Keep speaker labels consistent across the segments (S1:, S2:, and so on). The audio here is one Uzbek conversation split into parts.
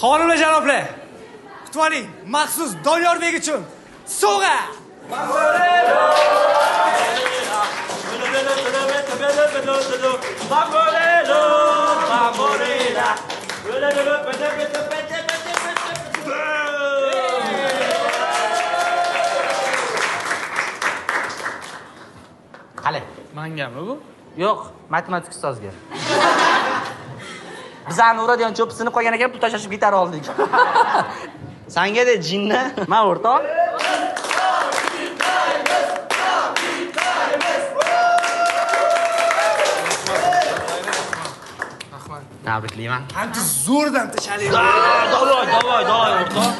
S1: Xonimlar, janoblar, kutib oling, maxsus Doniyorbek uchun sovg'a.
S2: Qale.
S3: Mangami bu?
S2: Yo'q, matematik ustozga. Bizani uradigan cho'pi sinib qolgan ekan, pul tashlashib gitara oldik. Sanga de jinni, men o'rtoq.
S3: Rahmat.
S2: Tabriklayman.
S1: Qancha zo'rdan tashalayman.
S2: Davay, davay, davay o'rtoq.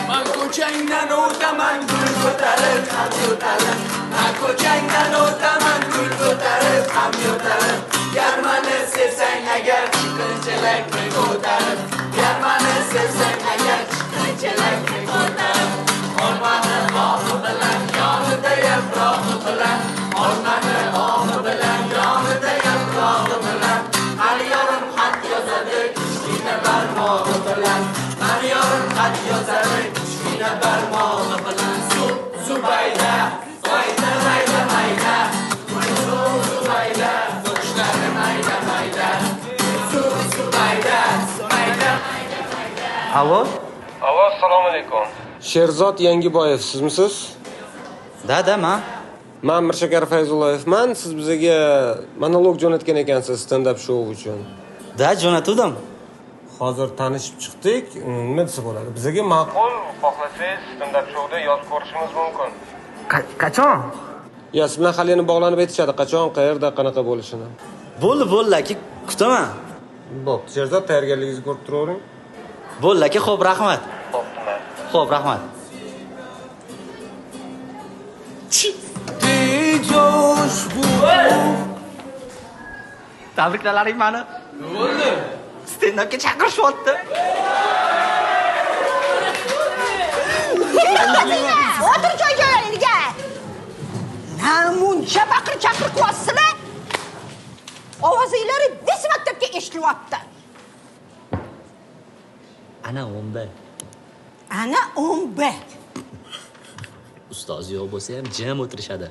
S4: Man ko'changdan o'taman gul ko'tarib, ham yo'talim. Man ko'changdan o'taman gul ko'tarib, ham yo'talim. Garmani sevsang agar chiqin chelakni ko'tarib. Garmani sevsang agar chiqin chelakni ko'tarib. Olmani ohi bilan yonida yaprog'i bilan. Olmani ohi bilan yonida yaprog'i bilan. Har yorim xat yozadi kichkina barmog'i bilan. Har yorim xat yozadi kichkina barmog'i bilan. Zubayda, mayda mayda mayda. Zubayda, sochlari mayda mayda. Zubayda, mayda mayda mayda.
S2: Allo?
S5: Allo, assalomu alaykum. Sherzod Yangiboyev sizmisiz?
S2: Da, da, men.
S5: Men Mirshakar Fayzullayevman. Siz bizga monolog jo'natgan ekansiz stand-up shou uchun.
S2: Da, jo'natuvdim.
S5: Hozir tanishib chiqdik. Nima desa bo'ladi? Bizga ma'qul, xohlasangiz stand-up shouda yozib ko'rishimiz mumkin.
S2: Qachon?
S5: Yo, siz bilan hali yana bog'lanib aytishadi, qachon, qayerda, qanaqa bo'lishini.
S2: Bo'ldi, bo'ldi aka, kutaman.
S5: Bo'pti, Sherzod, tayyorgarligingizni ko'rib turavering.
S2: Bo'ldi aka, xo'p, rahmat. Xo'p, rahmat. Tabriklaring meni.
S3: Nima bo'ldi?
S2: Stand-upga chaqirishyapti.
S6: O'tir joy-joylaringga. Namuncha baqir-chaqir qilyapsizlar. Ovozinglar bes maktabga eshitilyapti.
S2: Ana 11.
S6: Ana 11.
S2: Ustozi yo'q bo'lsa ham jim o'tirishadi.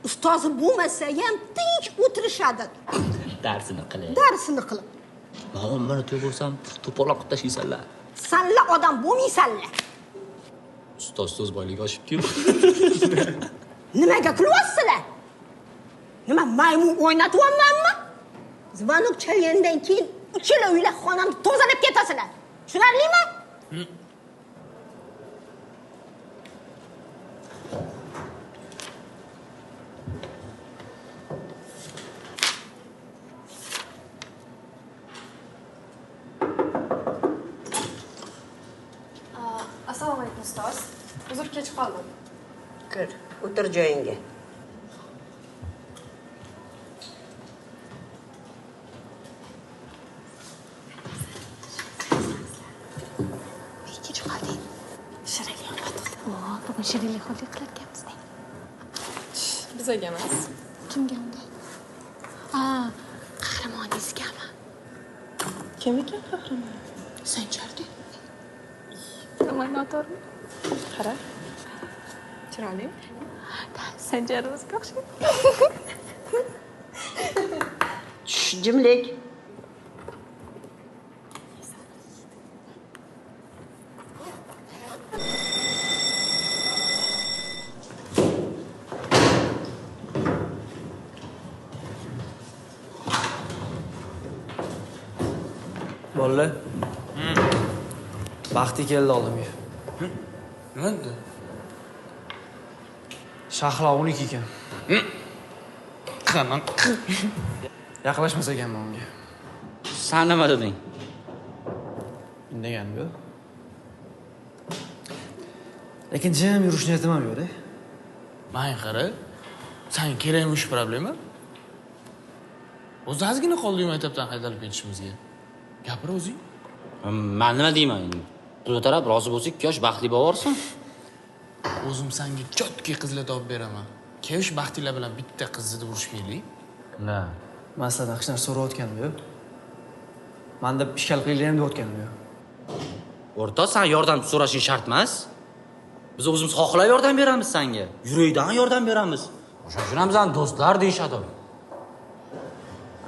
S6: Ustozi bo'lmasa ham tinch o'tirishadi.
S2: Darsini qilib.
S6: Darsini qilib.
S2: Men 10 minut yo'q bo'lsam, to'polon qilib tashlaysanlar.
S6: Sanla odam bo'lmaysanlar.
S2: Ustoz so'z boyligi oshibdi-yu.
S6: Nimaga kulyapsizlar? Nima maymun o'ynatyapmanmi? Zvonok chalgandan keyin uchala uylar xonamni tozalab ketasizlar. Tushunarlimi?
S7: Assalomu alaykum ustoz. Uzr, kech qoldim.
S8: Kir, o'tir joyingga.
S7: Kech qolding. Shirinlik ovqat. Bugun shirinlik xo'rlik qilar ekanmiz-da. Bizaga emas. Kimga unda? Qahramoningizgami? Kim ekan qahramon? Sanjardi. Nima noto'g'rimi? Qara. Chiroyli. Sanjar o'ziga o'xshaydi.
S8: Tush, jimlik.
S1: Bolalar, baxti keldi oldimga.
S3: Nima dedi?
S1: Shahlo uniki ekan.
S3: Qanaqa?
S1: Yaqinlashmas ekanman unga.
S2: Sen nima deding?
S1: Indaganim yo'q. Lekin jim yurish niyatim ham yo'q-da.
S3: Men qara, sen kerakmi shu problema? O'zi ozgina qoldi maktabdan haydalib ketishimizga. Gapir o'zing.
S2: Men nima deyman? Xudo taraf rozi bo'lsa, ikki yosh baxtli bo'laversin.
S3: O'zim senga chotki qizlar topib beraman. Kevish baxtlilar bilan bitta qizni deb urushmaylik.
S2: Na.
S1: Men sizlardan hech narsa so'rayotganim yo'q. Manda ishkal qilinglar ham deyotganim yo'q.
S2: O'rtoq, san yordam so'rashing shart emas. Biz o'zimiz xohlab yordam beramiz senga. Yurakdan yordam beramiz. O'sha uchun ham bizani do'stlar deyishadi.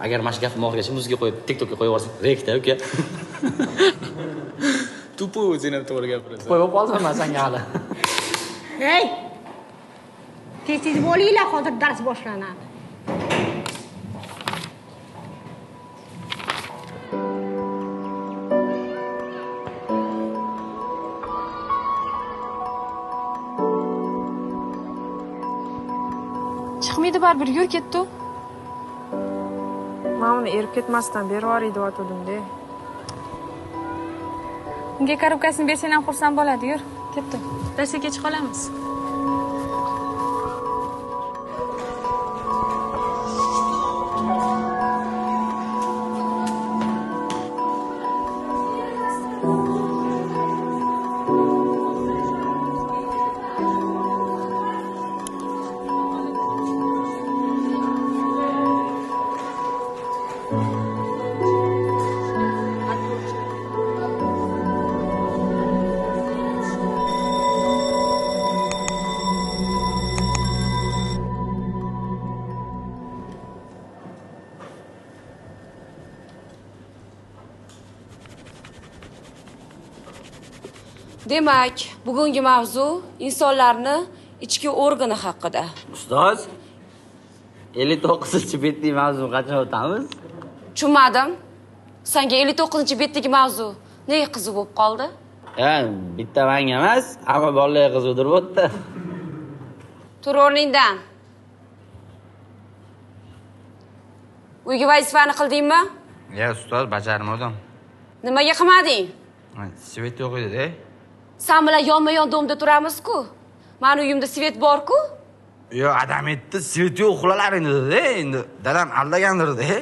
S2: Agar mana shu gapni oxirigacha muzika qo'yib, TikTokka qo'yib yuborsak, rekda uka.
S3: Tupu o'zing ham to'g'ri gapirasan.
S2: Qo'yib qoldim men senga hali.
S6: Hey! Tez-tez bo'linglar, hozir dars boshlanadi.
S7: Chiqmaydi baribir, yur ketdi.
S9: Men uni erib ketmasdan berib yuboray deyotgandim-da.
S7: Unga korobkasini bersang ham xursand bo'ladi, yur, ketdi. Darsga kech qolamiz.
S10: Demak, bugungi mavzu insonlarni ichki organi haqida.
S2: Ustoz, 59-betdagi mavzuni qachon o'tamiz?
S10: Tushunmadim. Senga 59-betdagi mavzu nega qiziq bo'lib qoldi?
S2: Ha, bitta menga emas, hamma bolalarga qiziqdir bu yerda.
S10: Tur o'rningdan. Uyga vazifani qildingmi?
S2: Ya, ustoz, bajarmadim.
S10: Nimaga qilmading?
S2: Svet yo'q edi-da.
S10: Sen bilan yonma-yon domda turamiz-ku. Mani uyimda svet bor-ku.
S2: Yo'q, adam aytdi, svet yo'q, uxlalaring dedi-da. Endi dadam aldagandir-da.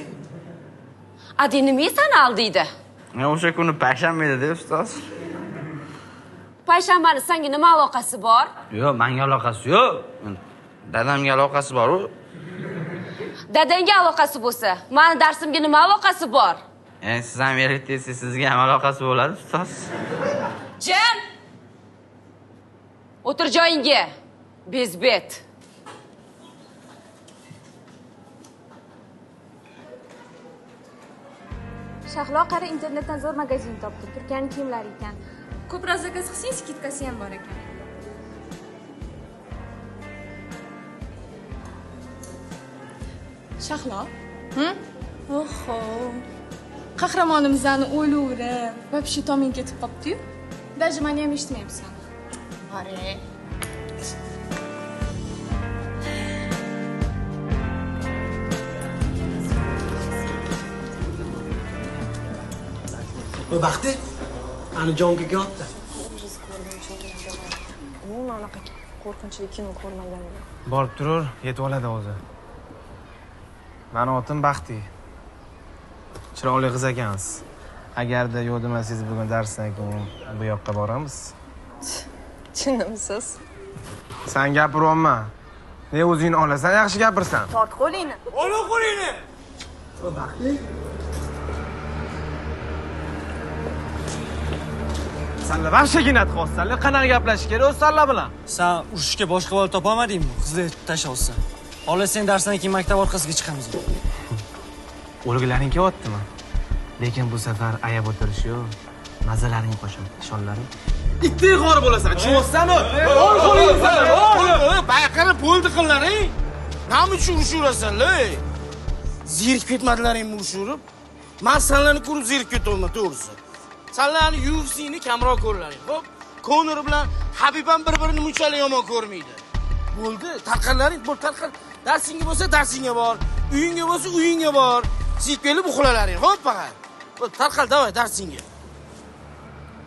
S10: Adi nima seni aldiydi?
S2: Men o'sha kuni payshanba edi-da, ustoz.
S10: Payshanbani senga nima aloqasi bor?
S2: Yo'q, menga aloqasi yo'q. Dadamga aloqasi bor-u.
S10: Dadangga aloqasi bo'lsa, mani darsimga nima aloqasi bor?
S2: Siz ham eritdingiz, sizga ham aloqasi bo'ladi, ustoz.
S10: Jim! O'tir joyingga, bezbet.
S7: Shahlo qara, internetdan zo'r magazin topdi. Turkiyaning kiyimlari ekan. Ko'proq zakaz qilsang, skidkasi ham bor ekan.
S11: Shahlo? Oho. Qahramonimizni o'ylaverib, вообще toming ketib qopti-yu. Даже meni ham eshitmayapsan.
S7: Bore.
S1: Bu Baxti, ani jonga kelyapti.
S9: Umuman unaqa qo'rqinchli kino ko'rmaganman.
S5: Borib turur, yetib oladi o'zi. Mani otim Baxti. Chiroyli qiz ekansiz. Agarda yo'q demasangiz bugun darsdan keyin bu yoqqa boramiz.
S9: Chinnimsiz?
S5: Sen gapiryapman. Ne o'zingni olasan, yaxshi gapirsan.
S9: Tort qo'lingni.
S1: Ola qo'lingni. Baxti.
S5: Sanlar vahshiy ginat qilyapsanlar, qanaqa gaplashish kerak o'zi sanlar bilan?
S1: Sen urushga boshqa bola topolmadingmi? Qizni tashlayapsan. Xolos sen darsdan keyin maktab orqasiga chiqamiz.
S5: O'lgilaring kelyaptimi? Lekin bu safar ayab o'tirish yo'q. Mazalaring qochadi, ishonlaring. Itdek xor bo'lasan, tushunyapsanmi? Ol qo'lingni, ol!
S3: Baqirib bo'ldi qillaring. Nima uchun urushaverasanlar? Zerikib ketmadilaringmi urushaverib? Men sanlarni ko'rib zerikib ketyapman, to'g'risi. Sanlarni UFC'ni kamroq ko'rlaring, xo'p? Konor bilan Habib ham bir-birini bunchalik yomon ko'rmaydi. Bo'ldi, tarqanlaring, bo'l tarqan. Darsingga bo'lsa darsingga bor, uyingga bo'lsa uyingga bor. Zerikib kelib uxlalaring, xo'p faqat. Bo'l, tarqal, davay darsingga.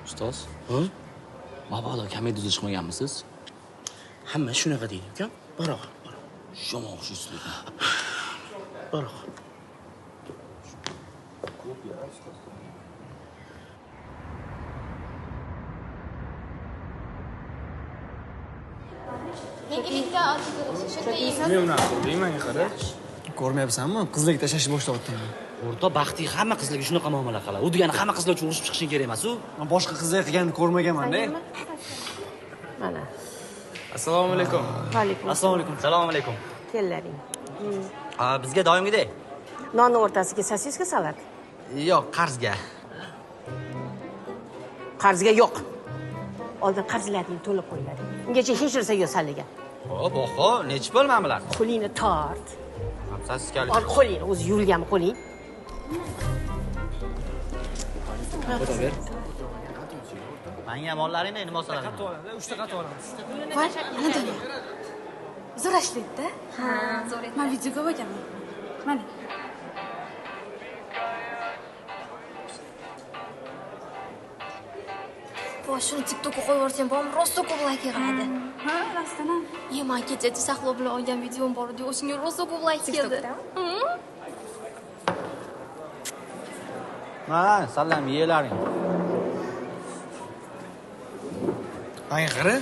S2: Ustoz, mabodo komediya chiqmaganmisiz?
S3: Hamma shunaqa deydi, ukam. Baroq, baroq.
S2: Yomon o'xshaysiz lekin.
S3: Baroq.
S5: Men unaqa deyman, qara.
S1: Ko'rmayapsanmi? Qizlarga tashlashni boshlayapti.
S2: O'rta baxtli hamma qizlarga shunaqa muomala qiladi. U degani hamma qizlar uchun urushib chiqishing kerak emas u.
S1: Men boshqa qizlar qilganini ko'rmaganman-da.
S8: Mana.
S5: Assalomu alaykum.
S8: Va alaykum.
S1: Assalomu alaykum.
S2: Assalomu alaykum.
S8: Kellaring.
S2: Bizga doimgidek.
S8: Nonni o'rtasiga sosiska salat.
S2: Yo'q, qarzga.
S8: Qarzga yo'q. Oldin qarzlaring to'lab qo'yiladi. Ungacha hech narsa yo'q sanlagan.
S2: Xo'p, oho, nechi pul mana bular?
S8: Qo'lingni tort.
S2: Sosiskali.
S8: Ol qo'lingni, o'zi yuvilganmi qo'ling?
S2: Menga ham ollaringni nima olsalar.
S1: Qatib 3 ta qatib olamiz.
S7: Voy, ana Dunyo. Zo'r ishlaydi-da. Ha, zo'r. Men videoga olganman. Mana.
S12: Voy, shuni TikTokka qo'yib yuborsam, bormi, rosa ko'p like yig'iladi.
S11: Ha, rostdan ham.
S12: Ye, men kecha Shahlo bilan olgan videom bor edi, o'shanga rosa ko'p like keldi.
S2: Mana, sallam yeylaring.
S5: Menga qara.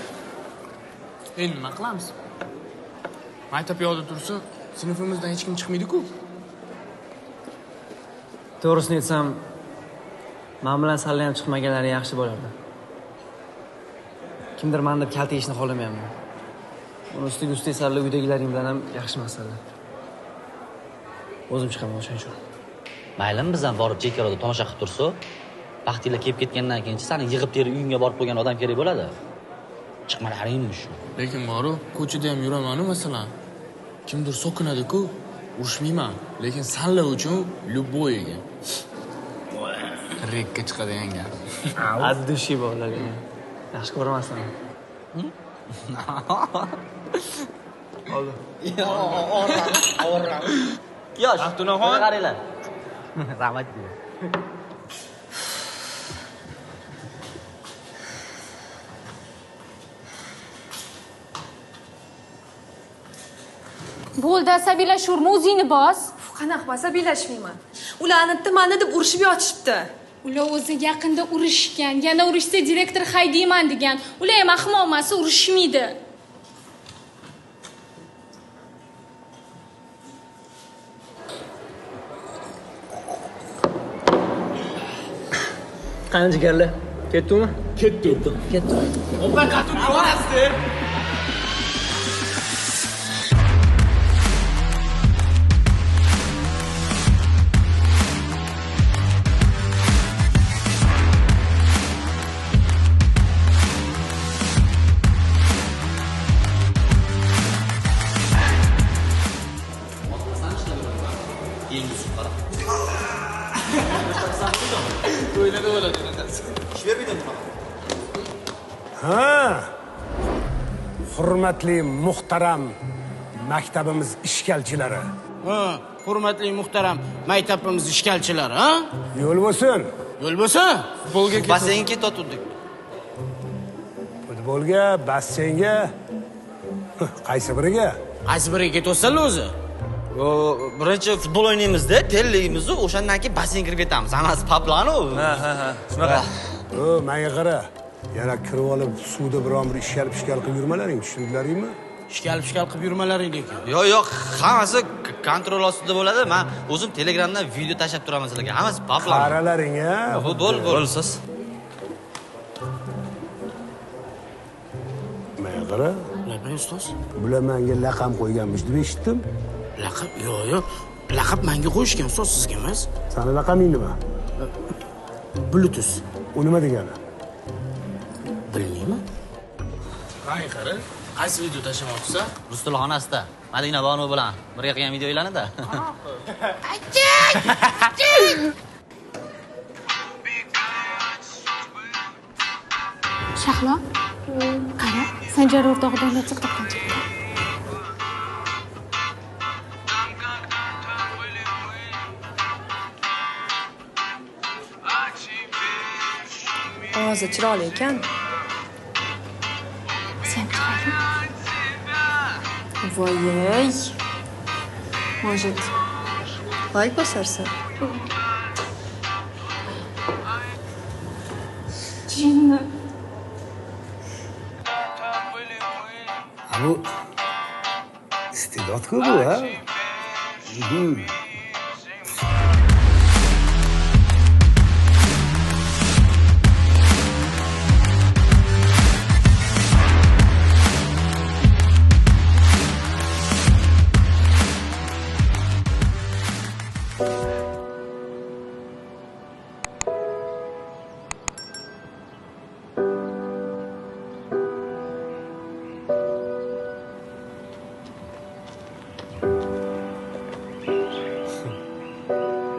S5: Endi nima qilamiz? Maktab yoqda tursa, sinfimizdan hech kim chiqmaydi-ku.
S1: To'g'risini aytsam, men bilan salla ham chiqmaganlari yaxshi bo'lardi. Kimdir meni deb kalta yeyishni xohlamayapman. Uni ustiga ustak salla uydagilaring bilan ham yaxshi masala. O'zim chiqaman o'shaning uchun.
S2: Maylimi, biz ham borib chekkaroqda tomosha qilib tursa, baxtinglar kelib ketgandan keyinchi seni yig'ib terib uyingga borib qo'ygan odam kerak bo'ladi. Chiqmalaringmi shu?
S5: Lekin boru, ko'chada ham yuraman-u masalan. Kimdir so'kinadi-ku, urushmayman. Lekin sanlar uchun любойga. Rekka chiqadigan gap.
S1: Ad dushi bolalar. Yaxshi ko'rmasam. Oldi.
S2: Og'irroq. Yosh.
S5: Abdullaxon
S2: qaranglar. Rahmat deydi.
S11: Bo'ldi, asabiylashurma, o'zingni bos.
S9: Qanaqa asabiylashmayman? Ular anitdi mani deb urushib yotishibdi.
S11: Ular o'zi yaqinda urushgan, yana urushsa direktor haydayman degan. Ular ham ahmoq emas, urushmaydi.
S1: Qani jigarlar? Ketdimi?
S5: Ketdi.
S1: Ketdi.
S5: Opa, qatib yuborasiz.
S13: Ha, hurmatli muhtaram maktabimiz ishkalchilari.
S3: Ha, hurmatli muhtaram maktabimiz ishkalchilari, ha?
S13: Yo'l bo'lsin.
S3: Yo'l bo'lsin.
S5: Futbolga
S2: basseynga ketotdik.
S13: Futbolga, basseynga, qaysi biriga?
S3: Qaysi biriga ketyapsanlar o'zi?
S2: Birinchi futbol o'ynaymiz-da, terlaymiz, o'shandan keyin basseynga kirib ketamiz. Hammasi paplanu.
S5: Ha, ha, ha. Shunaqa.
S13: O, menga qara. Yana kirib olib suvda biron bir ishkalib qilib yurmalaring, tushundilaringmi?
S3: Ishkalib qilib yurmalaring lekin.
S2: Yo'q, yo'q, hammasi kontrol ostida bo'ladi. Men o'zim Telegramdan video tashlab turaman sizlarga. Hammasi paplan.
S13: Qaralaring, a?
S2: Bo'l, bo'lsiz.
S13: Menga qara.
S3: Nima ustoz?
S13: Bular menga laqam qo'yganmish deb eshitdim.
S3: Laqab? Yo'q, yo'q. Laqab menga qo'yishgan, ustoz, sizga emas.
S13: Sani laqaming nima?
S3: Bluetooth.
S13: U nima degani?
S3: Bilmayman.
S5: Qani qara, qaysi video tashlamoqchisiz?
S2: Rus tili xonasida Madina Bonu bilan birga qilgan videolarni-da.
S11: Shahlo, qara, Sanjar o'rtog'idan chiqib topgan.
S9: Ovozi chiroyli ekan.
S11: Sen chiroyli.
S9: Voy-ey. Может, лайк bosarsan?
S11: Jinni.
S13: Bu iste'dod-ku bu, ha?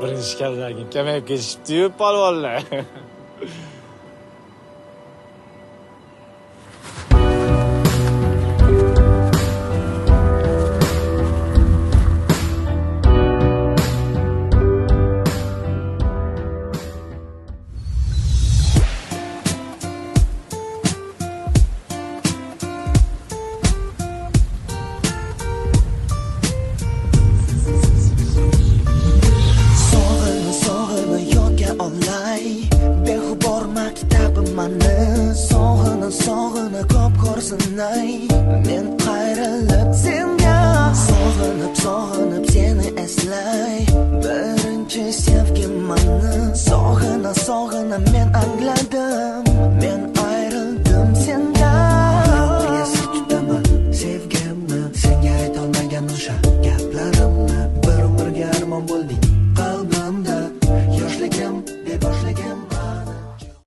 S5: Birinchi karradan keyin kamayib ketishibdi-yu polvonlar.
S4: Men qayrilib senga sog'inib sog'inib seni eslay birinchi sevgim mani sog'ina sog'ina men angladim men ayrildim sendan sir tutaman sevgimni senga aytolmagan o'sha gaplarimni bir umrga armon bo'lding qalbimda yoshligim beboshligim.